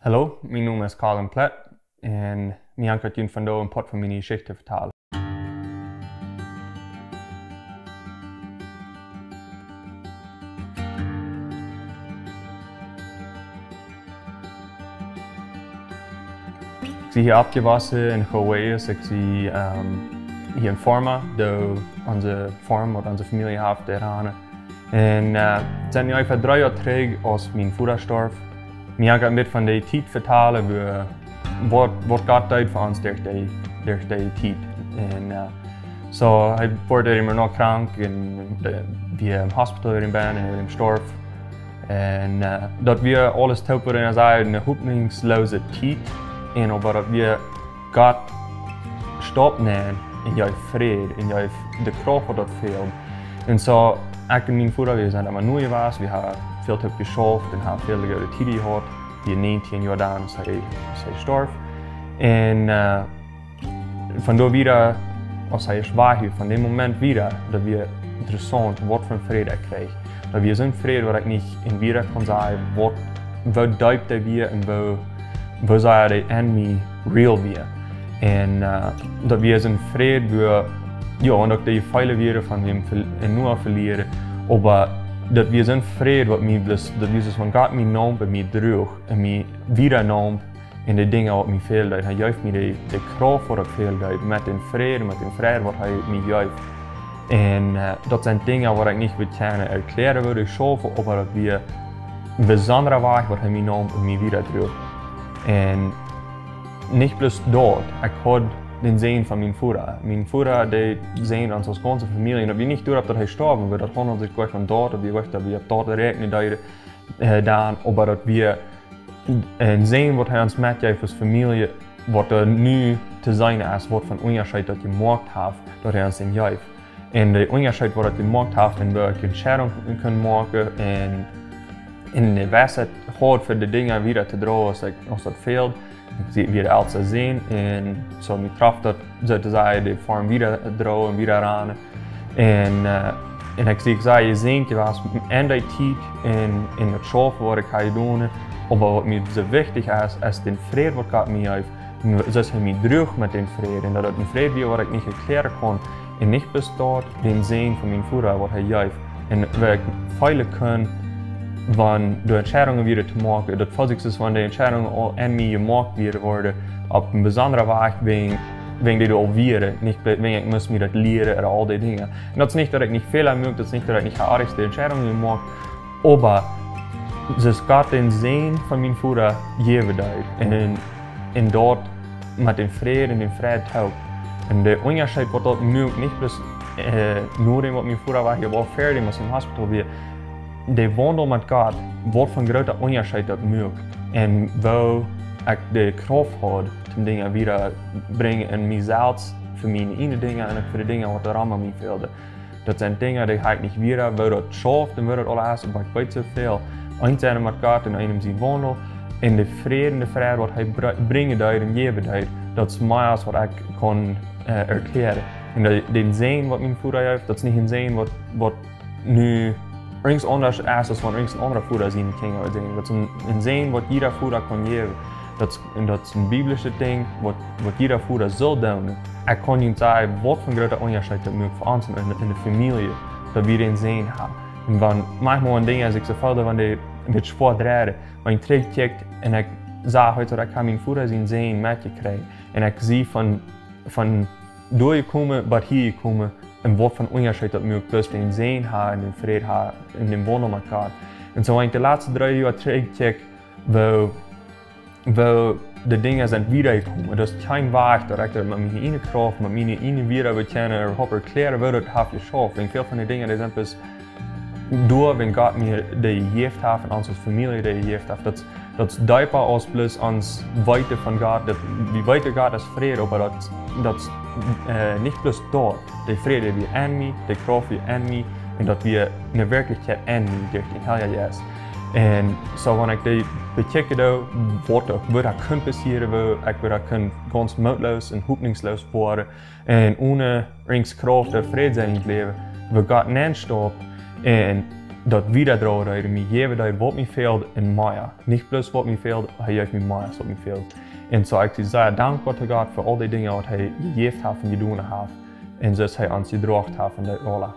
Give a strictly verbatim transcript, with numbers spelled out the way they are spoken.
Hallo, mien Nomen es Colin Platt un mie haft daut junt vondoag een Poat von miene Jeschicht vetalen. Ekj sie hia oppjewossen en Hawaii's. Ekj sie ähm, hia en Farma, dee onse Farm, waut onse Famielje haft, dee ranen. Un äh, sent nu onjefäa dree Joa trigj, aus mien Voda storf. Mie haft daut een bät von dee Tiet vetalen, woo, waut, waut Gott deed fa ons derch dee, derch dee Tiet. Un äh, soo, hee wort emma noch krank un äh, wia em Hospital en Bad un hee storf. Un äh, daut wia aules toop, woo ekj saj, eene hopninjsloose Tiet. Un oba daut wia Gott stopt nämen un jeef Fräd un jeef de Krauft, waut daut fäld. Un soo, ekj un mien Voda, wie sent emma nu jewast, wie haben väl toop jeschauft un haben väl goode Tiet jehaut. Wie näajentieen Joa dan, aus hee, aus hee storf. Un äh, von doa wieda, aus hee es wajch, von dän Moment wieda, daut wia interessaunt, waut fa Fräd ekj kjrieech. Daut wia soon Fräd, waut ekj nich en Wieed kaun sajen, waut, woo deep dee wia un woo, woo sea dee en mie real wia. Un äh, daut wia soon Fräd, woo, jo, un uk dee Jefeele wieren von wäm vel-, en Noah velieren. Oba daut wia soon Fräd, waut mie bloos, daut wia soo aus wan Gott mie neem un mie druach un mie wieda neem en de Dinja, waut mie fälden. Hee jeef mie de, de Krauft, waut ekj fäld, met dän Fräd, met dän Fräd, waut hee mie jeef. Un äh, daut sent Dinja, waut ekj nich wudd kjennen erkjläaren, woo dee schaufen, oba daut wia een besondra Wajch, waut hee mie neem un mie wieda druach. Un nich bloos daut, ekj haud dän Säajen von mien Voda. Mien Voda, dee säajend ons aus gaunze Famielje. Un daut wia nich doaropp, daut hee storf wia, daut haud sikj jlikj von daut, daut wia jlikj, daut wia opp daut räakjnen, dee äh, dan, oba daut wia een Säajen, waut hee ons metjeef aus Famielje, waut doa nu to seenen es, waut fa Unjascheet daut jemoakt haft, daut hee ons dän jeef. Un de Unjascheet, waut daut jemoakt haft, un woo ekj Entscheidungen kunn moaken un, un de Weisheit haud fa de Dinja wieda to droagen, aus ekj, aus daut fäld. Ekj sie, wia de elsta Sän, un soo mie trof daut, soo to sajen, de Farm wieda droagen un wieda ranen. Un äh, un ekj sie, ekj saj, jesäajent jewast en dee Tiet un en daut Schaufen, waut ekj hab jedonen. Oba waut mie soo wichtich es, es dän Fräd, waut Gott mie jeef. Un soo aus hee mie druach met dän Fräd. Un daut daut een Fräd wia, waut ekj nich erkjläaren kaun. Un nich bloos daut, dän Säajen von mien Voda, waut hee jeef. Un woo ekj feelen kunn, wan de Entscheidungen wieren to moaken, daut feeld sikj soo aus wan de Entscheidungen aul en mie jemoakt wieren worden, opp een besondra Wajch, wäajen, wäajen dee doa aul wieren, nich wäajen ekj must mie daut lieren ooda aul dee Dinja. Un daut es nich, daut ekj nich Fäla moak, daut es nich, daut ekj nich de rajchte Entscheidungen moak, oba soo aus Gott dän Säajen von mien Voda jäwen deed. Un, un daut met dän Fräd un dän Fräd toop. Un de Unjascheet, waut daut moakt, nich bloos äh, no däm, waut mien Voda wia, oba uk ver däm, aus hee em Hospital wia, de Waundel met Gott, waut fa een groota Unjascheet daut moakt. Un woo ekj de Krauft haud, om Dinja wieda to brinjen en mie selfst, fa miene ieejne Dinja un uk fa de Dinja, waut doa rom mie fälden. Daut sent Dinja, dee hab ekj nich wieda, woo daut schauft un woo daut aules es, oba ekj weet soo väl. Eent sennen met Gott un eenem sien Waundel. Un de Fräd un de Fräd, waut hee br-, brinjen deed un jäwen deed, daut es mea aus waut ekj kaun äh, erkjläaren. Un daut, dän Säajen, waut mien Voda jeef, daut es nich een Säajen, waut, waut nu irjent aundasch es, aus wan irjent een aundra Voda siene Kjinja woat säajnen. Daut es een, een Säajen, waut jieda Voda kaun jäwen. Daut es, un daut es een biblisches Dinkj, waut, waut jieda Voda saul doonen. Ekj kaun junt sajen, waut fa een groota Unjascheet daut moakt fa ons en, en, en de Famielje, daut wie dän Säajen haben. Un wan, maunchmol en Dinja, aus ekj soo fäl, wan dee een bät schwoa dreien, wan ekj trigjkjikj un ekj saj, hee, daut ekj hab mien Voda sien Säajen metjekjräajen. Un ekj sie von, von doa jekomen, bat hia jekomen, un waut fa een Unjascheet daut moakt, bloos dän Säajen haben un dän Fräd haben en dän Waundel met Gott. Un soo, wan ekj de latste dree Joa trigjkjikj, woo, woo de Dinja sent wieda jekomen. Daut es kjeen Wajch, daut ekj daut met miene ieejne Krauft, met miene ieejne Wieed, woo ekj kaun, äh, erkjläaren, woo daut haft jeschauft. Un väl von de Dinja, dee sent bloos doa, wan Gott mie dee jejäft haft un ons aus Famielje dee jejäft haft. Daut, daut es deepa aus bloos ons weeten von Gott. Daut, wie weeten, Gott es Fräd, oba daut, daut es äh, nich bloos daut. De Fräd, dee wia en mie, de Krauft wia en mie, un daut wia ne Werkjlichkjeit en mie, derch dän Heiljen Jeist. Un soo, wan ekj dee bekjikjen doo, waut uk, waut doa kunn passieren, woo ekj wada kunn gaunz mootloos un hopninjsloos woaren, un one irjent Krauft ooda Fräd sennen em Läwen, woo Gott nenstopt un daut wieda droagen deed, mie jäwen deed waut mie fäld un mea. Nich bloos waut mie fäld, hee jeef mie mea aus waut mie fäld. Un soo ekj sie sea dankboa to Gott fa aul dee Dinja waut hee jejäft haft un jedonen haft. Un soo aus hee ons jedroagen haft en dee aula.